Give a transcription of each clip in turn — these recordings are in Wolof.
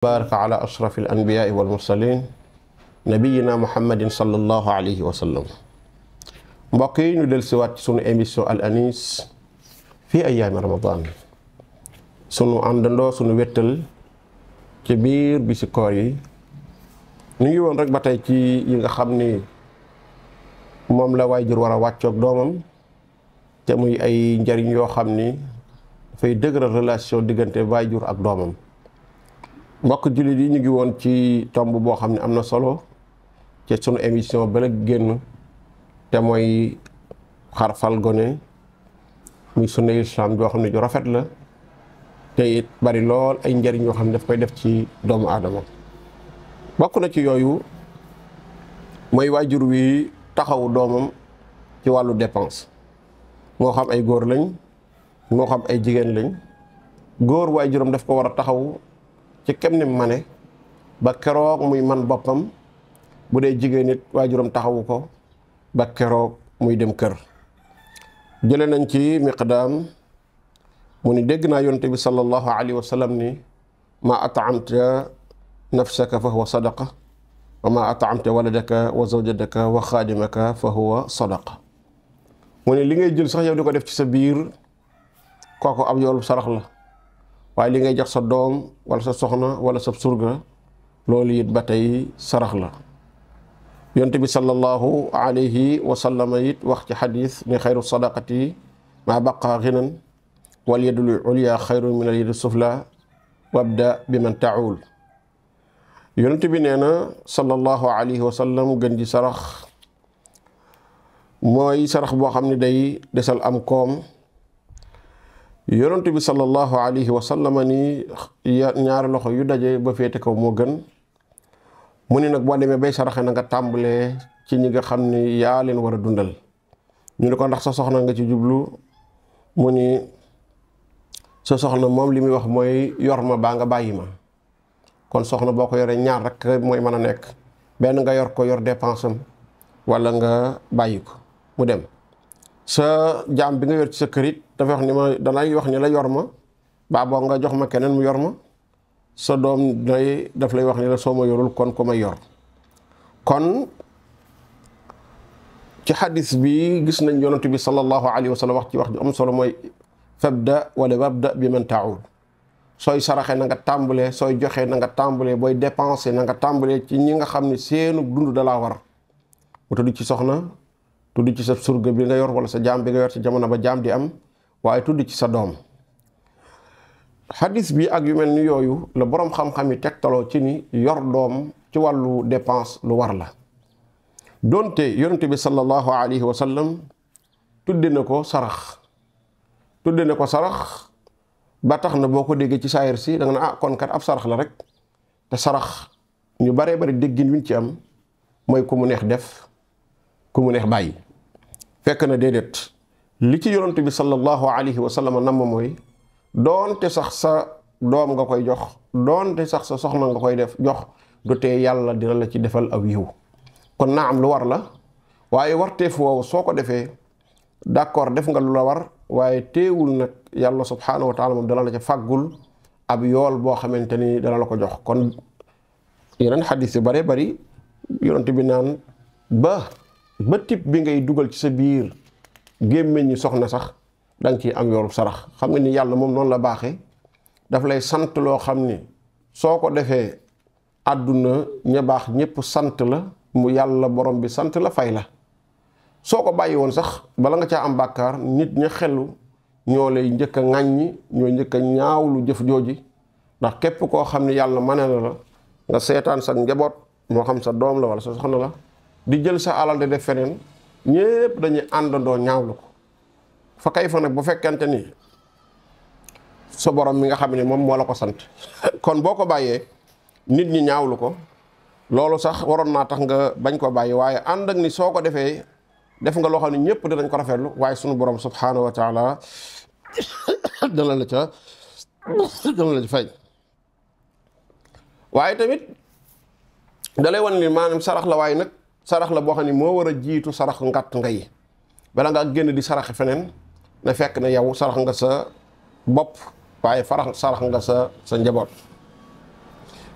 بارك على أشرف الأنبياء والمرسلين نبينا محمد صلى الله عليه وسلم. mbokk yi ñu del siwaat ci sunu émission Al Anis fii ayyaami Ramadan, sunu àndandoo sunu wéttal ci biir bi si koor yi. ñu ngi woon rek ba tey ci yi nga xam ni moom la waajur war a wàccoog doomam te muy ay njariñ yoo xam ni dafay dëgëral relation diggante waajur ak doomam. mbokk jullit yi ñu ngi woon ci tomb boo xam ne am na solo ci sunu émission ba la génn te mooy xarfal gone, muy sunna islam joo xam ne ju rafet la te it bari lool ay njariñ yoo xam ne daf koy def ci doomu aadama. bokk na ci yooyu mooy waajur wi taxawu doomam ci wàllu dépense, moo xam ay góor lañ moo xam ay jigéen lañ. góor waajuram daf ko war a taxawu ci kem ni mane ba keroog muy man boppam, bu dee jigéen nit waajuram taxawu ko ba keroog muy dem kër. jële nañ ci Miqdaam mu ni dégg naa yonent bi sallallahu alayhi wa sallam ni ma at'amta nafsaka fa huwa sadaqa wa ma at'amta waladaka wa zawjataka wa xaadimaka fa huwa sadaqa. mu ne li ngay jël sax yow di ko def ci sa biir kooku ab yoolu sarax la, waaye li ngay jox sa doom wala sa soxna wala sa surga loolu it ba tey sarax la. yonent bi sallallahu alayhi wa sallam it wax ci xadis ni xayru sadaqati ma baqa ginan wal yadul ulya xayru min al yadi sufla wabda bi man taul. yonent bi nee na sallallahu alayhi wa sallam gën ji sarax mooy sarax boo xam ne day desal am koom. yonent bi sallallahu alayhi wa sallam ni ñaari loxo yu daje ba féete kaw moo gën. mu ni nag boo demee bay saraxe na nga tàmbalee ci ñi nga xam ni yaa leen war a dundal. ñu ne ko ndax sa soxna nga ci jublu? mu ni sa soxna moom li muy wax mooy yor ma baa nga bàyyi ma. kon soxna boo ko yoree ñaar rek mooy mën a nekk, benn nga yor ko yor dépense am wala nga bàyyi ko mu dem. sa jaam bi nga yor ci sa kër it dafa wax ni ma danay wax ni la yor ma baa boo nga jox ma keneen mu yor ma. sa doom daf lay wax ni la soo ma yorul kon ko may yor. kon ci xadis bi gis nañ yonent bi sallallahu alayhi wa sallam wax ci wax ju am solo mooy fabda wala wabda bi man taawul. sooy saraxe na nga tàmbalee, sooy joxe na nga tàmbalee, booy dépenser na nga tàmbalee ci ñi nga xam ne seenu dund dalaa war. mu tudd ci soxna, tudd ci sa surga bi nga yor wala sa jaam bi nga yor ci jamono ba jaam di am, waaye tudd ci sa doom. xadis bi ak yu mel ni yooyu la boroom xam-xam yi tegtaloo ci ni yor doom ci wàllu dépense lu war la. doonte yonent bi sallallahu alayhi wa sallam tudde na ko sarax ba tax na boo ko déggee ci saayir si da nga ne kon kat ab sarax la rek. te sarax ñu baree bari déggin wiñ ci am mooy ku mu neex def ku mu neex bàyyi. fekk na déedéet li ci yonent bi sallallahu alayhi wa sallam nam mooy doonte sax sa doom nga koy jox, doonte sax sa soxna nga koy def jox, du tee yàlla dina la ci defal aw yiw. kon naa am lu war la, waaye warteef woowu soo ko defee d'accord def nga lu la war, waaye teewul nag yàlla subhaanahu wa taala moom dana la ca fàggul ab yool boo xamante ni dana la ko jox. kon yeneen xadis yu bare bari yonent bi naan ba tip bi ngay dugal ci sa biir gémmiñ ñi soxna sax danga ciy am yoolu sarax. xam nga ni yàlla moom noonu la baaxee, daf lay sant loo xam ni soo ko defee àdduna ña baax ñëpp sant la, mu yàlla borom bi sant la fay la. soo ko bàyyi woon sax bala nga caa am bàkkaar nit ña xelu ñoo lay njëkk a ŋàññi, ñoo njëkk a ñaawlu jëf jooji. ndax képp koo xam ne yàlla mane na la nga seetaan sa njaboot, moo xam sa doom la wala sa soxna la, di jël sa alal de def feneen, ñépp dañuy àndandoo ñaawlu ko. fa kay fa nag bu fekkente ni sa borom mi nga xam ne moom moo la ko sant kon boo ko bàyyee nit ñi ñaawlu ko, loolu sax waroon naa tax nga bañ ko bàyyi. waaye ànd ak ni soo ko defee def nga loo xam ne ñëpp dinañ ko rafetlu, waaye sunu borom subhaanahu wa taala dana la ca fay. waaye tamit dalay wan ni maanaam sarax la, waaye nag sarax la boo xam ne moo war a jiitu sarax ngàtt ngay. bala nga génn di saraxe feneen na fekk na yow sarax nga sa bopp, waaye sarax nga sa njaboot.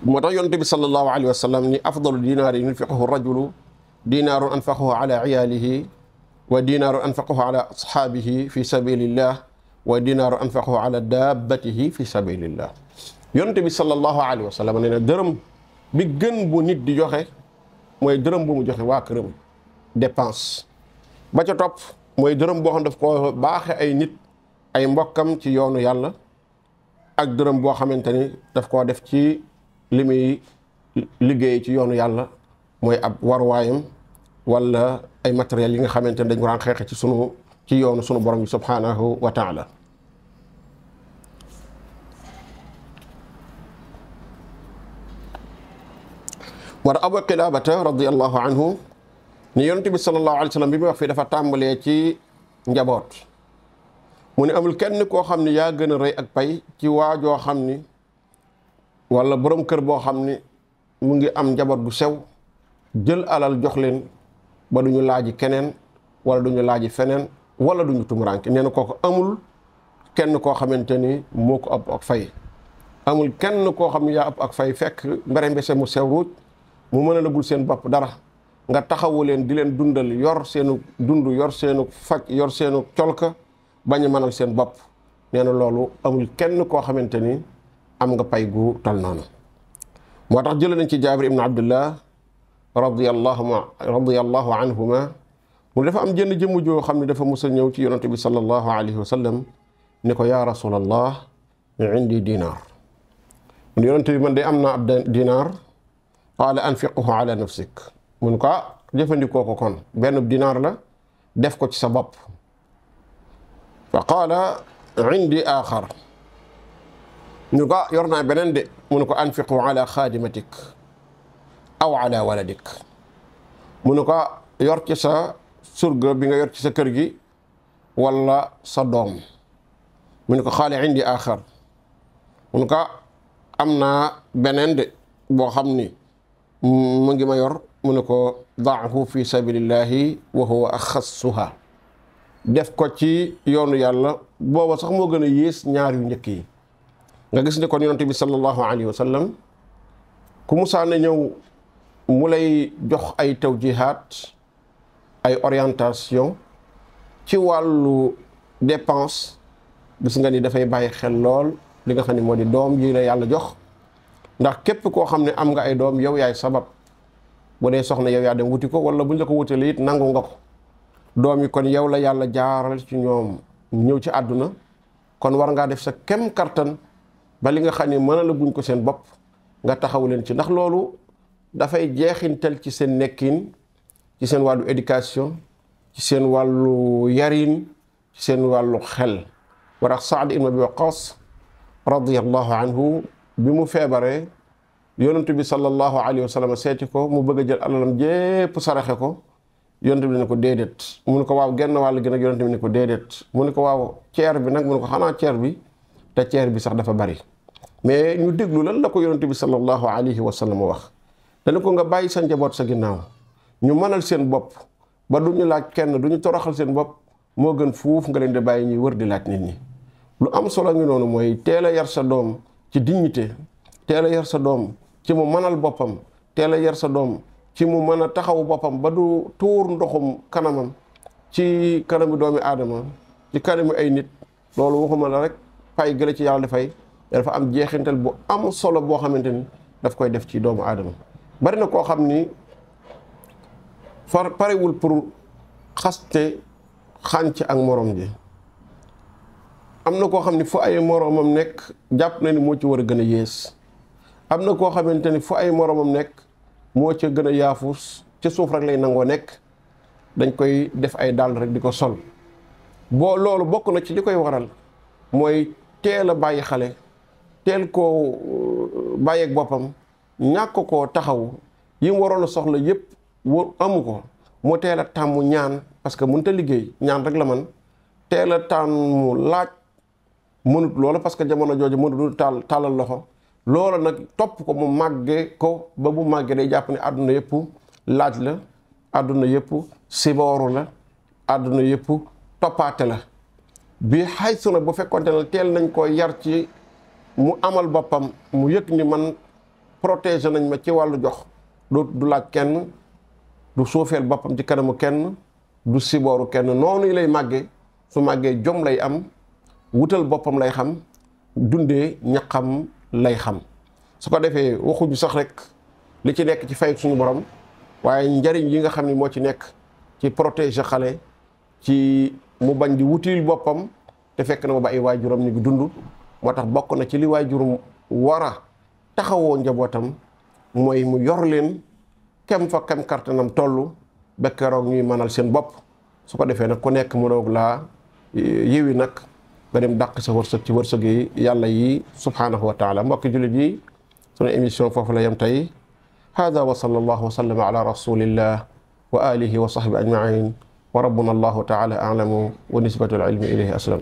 moo tax yonent bi sallallahu alayhi wa sallam ni afdalu dinaari yunfiquhu rajulu dinaarun anfaqahu ala iyaalihi wa dinaarun anfaqahu ala ashaabihi fi sabilillah wa dinaaru anfaqahu ala dabbatihi fi sabilillah. yonent bi sallallahu alayhi wa sallam nee na dërëm bi gën bu nit di joxe mooy dërëm bu mu joxe waa këram dépense. ba ca topp mooy dërëm boo xam daf ko baaxe ay nit ay mbokkam ci yoonu yàlla, ak dërëm boo xamante ni daf koo def ci li muy liggéey ci yoonu yàlla, mooy ab waruwaayam wala ay matériels yi nga xamante ni dañ ko daan xeexe ci yoonu sunu borom bi subhanahu wa taala. war Abu Qilaabata radiyallahu anhu ni yonent bi sallallahu alayhi wa sallam bi muy wax fii dafa tàmbalee ci njaboot, mu ne amul kenn koo xam ni yaa gën a rëy ak pay ci waajoo xam ni wala borom kër boo xam ni mu ngi am njaboot bu sew, jël alal jox leen ba duñu laaji keneen wala duñu laaji feneen wala duñu tumuraanke. nee na kooku amul kenn koo xamante ni moo ko ëpp ak fay. amul kenn koo xam ni yaa ëpp ak fay fekk mbere mbese mu sew ruuj mu mën a lagul seen bopp dara, nga taxawu leen di leen dundal, yor seenu dund, yor seenu faj, yor seenu colka, bañ a mënal seen bopp. nee na loolu amul kenn koo xamante ni am nga pay gu tal noonu. moo tax jëlee nañ ci Jaabir ibn Abdullah radiyallahu anhuma mu dafa am jënn jëmm joo xam ne dafa mus a ñëw ci yonante bi sallallahu alayhi wa sallam ni ko yaa rasulallah indi dinaar. mu ne yonante bi man de am naa ab dinaar. qaala anfiquhu ala nafsik. mun ko jëfandikoo ko kon benn dinaar la, def ko ci sa bopp. fa qaala indi aaxar. ñu ko yor naa beneen de. mun ko anfiqu ala xaadimatik aw ala waladik. mun ko yor ci sa surga bi nga yor ci sa kër gi wala sa doom. mun ko xaale indi aaxar. mun ko am naa beneen de boo xam ni mu ngi ma yor. mu ne ko daahu fi sabilillahi wa huwa axassuha. def ko ci yoonu yàlla, booba sax moo gën a yées ñaar yu njëkk yi. nga gis ne kon yonent bi sallallahu alayhi wa sallam ku musaana ñëw mu lay jox ay tawjihaat, ay orientation ci wàllu dépense, gis nga ni dafay bàyyi xel lool li nga xam ne moo di doom yi la yàlla jox. ndax képp koo xam ne am nga ay doom yow yaay sabab. bu dee soxna yow yaa dem wuti ko, wala buñ la ko wutalee it nangu nga ko. doom yi kon yow la yàlla jaaral ci ñoom ñëw ci àdduna, kon war ngaa def sa kem kartan ba li nga xam ne mën a la guñ ko seen bopp nga taxaw leen ci. ndax loolu dafay jeexintal ci seen nekkin, ci seen wàllu éducation, ci seen wàllu yarin, ci seen wàllu xel. wa tax Saad ibn Abi Waqqas radiyallahu anhu bi mu feebaree yonent bi sallallahu alayhi wa sallam seeti ko, mu bëgg a jël alalam jépp saraxe ko. yonent bi ne ko déedéet. mu ne ko waaw genn wàll gi nag, yonent bi ne ko déedéet. mu ne ko waaw ceer bi nag, mu ne ko xanaa ceer bi, te ceer bi sax dafa bari. mais ñu déglu lan la ko yonent bi sallallahu alayhi wa sallam wax. dana ko nga bàyyi sa njaboot sa ginnaaw, ñu mënal seen bopp ba du ñu laaj kenn, du ñu toroxal seen bopp, moo gën fuuf nga leen di bàyyi ñuy wër di laaj nit ñi. lu am solo ngi noonu mooy teel a yar sa doom ci dignité, teel a yar sa doom ci mu mënal boppam, teel a yar sa doom ci mu mën a taxawu boppam ba du tuur ndoxum kanamam ci kanamu doomi aadama, ci kanamu ay nit. loolu waxuma la rek pay gële ci yàlla dafay dafa am jeexintal bu am solo boo xamante ni daf koy def ci doomu aadama. bari na koo xam ni parewul pour xaste xànc ak morom ji. am na koo xam ni fu ay moromam nekk jàpp na ni moo ci war a gën a yées. am na koo xamante ni fu ay moromam nekk moo ca gën a yaafus, ca suuf rek lay nangoo nekk. dañ koy def ay dàll rek di ko sol. boo loolu bokk na ci li koy waral mooy teel a bàyyi xale, teel koo bàyyeeg boppam, ñàkk koo taxaw, yi mu waroon a soxla yépp amu ko. mu teel a tàmmu ñaan, parce que mënut a liggéey, ñaan rek la man. teel a tàmmu laaj, mënut loola parce que jamono jooju mënut tàllal loxo. loola nag topp ko mu màggee ko ba bu màggee day jàpp ne àdduna yëpp laaj la, àdduna yëpp sibooru la, àdduna yëpp toppaate la. bi xay su nag bu fekkonte ne teel nañ ko yar ci mu amal boppam, mu yëg ni man protéger nañ ma ci wàllu jox du laaj kenn du suufeel boppam ci kanamu kenn du sibooru kenn noonu lay màggee su màggee jom lay am wutal boppam lay xam dundee ñaqam lay xam su ko defee waxuñu sax rek li ci nekk ci fay suñu borom waaye njariñ yi nga xam ni moo ci nekk ci protéger xale ci mu bañ di wutil boppam te fekk na ba ay waajuram ñu ngi dund moo tax bokk na ci li waajurum war a taxawoo njabootam mooy mu yor leen kem fa kem kartanam toll ba keroog ñuy mënal seen bopp su ko defee nag ku nekk mu doog laa yiwi nag ba dem dàq sa wërsëg ci wërsëg yi yàlla yi subhanahu wa taala mbokki jullit yi sunu émission foofu la yem tey hada wa sallallahu wa sallama ala rasulillah wa alihi wa sahbi ajmain wa rabbuna allahu taala a'lamu wa nisbatu al ilmi ilayhi aslam